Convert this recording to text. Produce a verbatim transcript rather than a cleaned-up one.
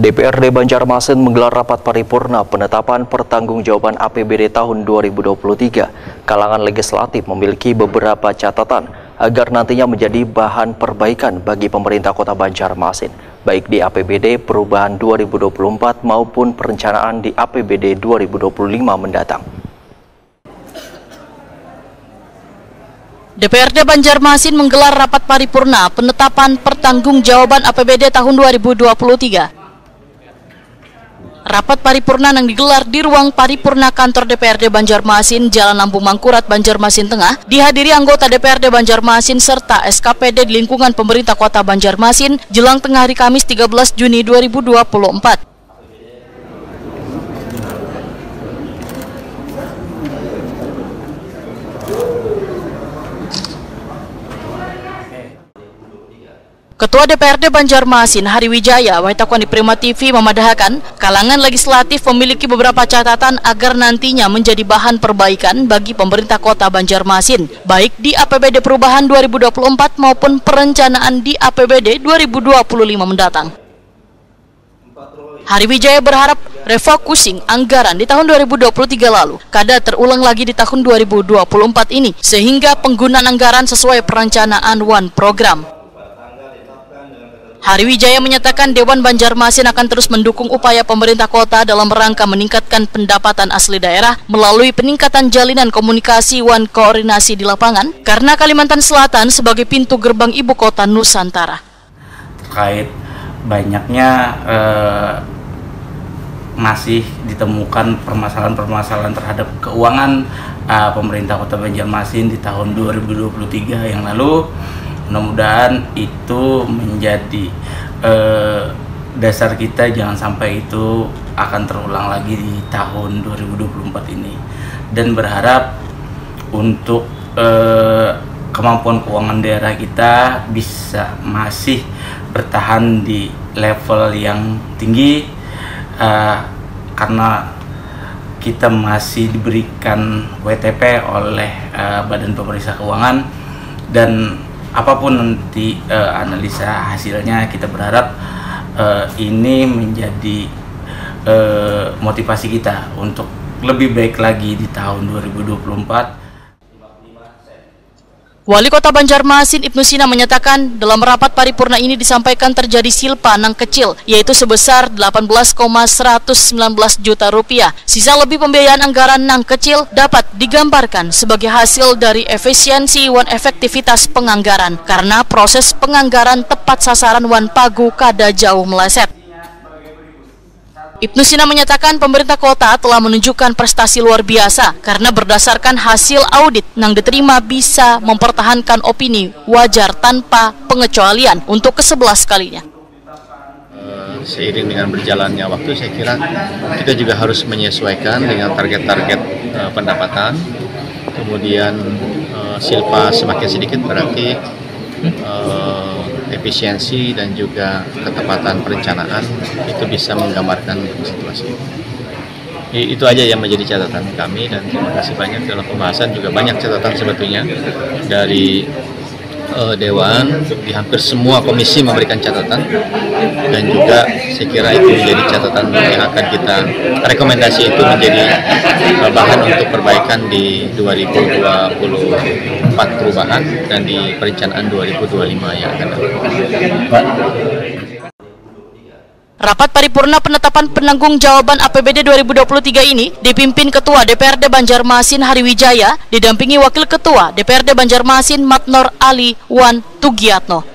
D P R D Banjarmasin menggelar rapat paripurna penetapan pertanggungjawaban A P B D tahun dua ribu dua puluh tiga. Kalangan legislatif memiliki beberapa catatan agar nantinya menjadi bahan perbaikan bagi pemerintah Kota Banjarmasin, baik di A P B D perubahan dua ribu dua puluh empat maupun perencanaan di A P B D dua ribu dua puluh lima mendatang. D P R D Banjarmasin menggelar rapat paripurna penetapan pertanggungjawaban A P B D tahun dua ribu dua puluh tiga. Rapat paripurna yang digelar di ruang paripurna kantor D P R D Banjarmasin, Jalan Lampu Mangkurat, Banjarmasin Tengah, dihadiri anggota D P R D Banjarmasin serta S K P D di lingkungan pemerintah Kota Banjarmasin jelang tengah hari Kamis tiga belas Juni dua ribu dua puluh empat. Ketua D P R D Banjarmasin, Hari Wijaya, wahai takuan di Prima T V, memadahakan kalangan legislatif memiliki beberapa catatan agar nantinya menjadi bahan perbaikan bagi pemerintah Kota Banjarmasin, baik di A P B D perubahan dua ribu dua puluh empat maupun perencanaan di A P B D dua ribu dua puluh lima mendatang. Hari Wijaya berharap refocusing anggaran di tahun dua ribu dua puluh tiga lalu kada terulang lagi di tahun dua ribu dua puluh empat ini, sehingga penggunaan anggaran sesuai perencanaan wan program. Hari Wijaya menyatakan Dewan Banjarmasin akan terus mendukung upaya pemerintah kota dalam rangka meningkatkan pendapatan asli daerah melalui peningkatan jalinan komunikasi wan koordinasi di lapangan, karena Kalimantan Selatan sebagai pintu gerbang ibu kota Nusantara. Terkait banyaknya eh, masih ditemukan permasalahan-permasalahan terhadap keuangan uh, pemerintah Kota Banjarmasin di tahun dua ribu dua puluh tiga yang lalu. Mudah-mudahan itu menjadi uh, dasar kita, jangan sampai itu akan terulang lagi di tahun dua ribu dua puluh empat ini, dan berharap untuk uh, kemampuan keuangan daerah kita bisa masih bertahan di level yang tinggi uh, karena kita masih diberikan W T P oleh uh, Badan Pemeriksa Keuangan, dan apapun nanti uh, analisa hasilnya, kita berharap uh, ini menjadi uh, motivasi kita untuk lebih baik lagi di tahun dua ribu dua puluh empat. Wali Kota Banjarmasin, Ibnu Sina, menyatakan dalam rapat paripurna ini disampaikan terjadi silpa nang kecil, yaitu sebesar delapan belas koma seratus sembilan belas juta rupiah. Sisa lebih pembiayaan anggaran nang kecil dapat digambarkan sebagai hasil dari efisiensi wan efektivitas penganggaran, karena proses penganggaran tepat sasaran wan pagu kada jauh meleset. Ibnu Sina menyatakan pemerintah kota telah menunjukkan prestasi luar biasa karena berdasarkan hasil audit yang diterima bisa mempertahankan opini wajar tanpa pengecualian untuk kesebelas kalinya. Seiring dengan berjalannya waktu, saya kira kita juga harus menyesuaikan dengan target-target uh, pendapatan. Kemudian uh, silpa semakin sedikit, berarti uh, efisiensi dan juga ketepatan perencanaan itu bisa menggambarkan situasi. Itu aja yang menjadi catatan kami, dan terima kasih banyak. Dalam pembahasan juga banyak catatan sebetulnya dari uh, Dewan. Di hampir semua komisi memberikan catatan, dan juga saya kira itu menjadi catatan yang akan kita rekomendasi, itu menjadi uh, bahan untuk perbaikan di dua ribu dua puluh empat perubahan dan di perencanaan dua ribu dua puluh lima yang akan datang. Rapat paripurna penetapan penanggung jawaban A P B D dua ribu dua puluh tiga ini dipimpin Ketua D P R D Banjarmasin, Hari Wijaya, didampingi Wakil Ketua D P R D Banjarmasin, Matnor Ali wan Tugiatno.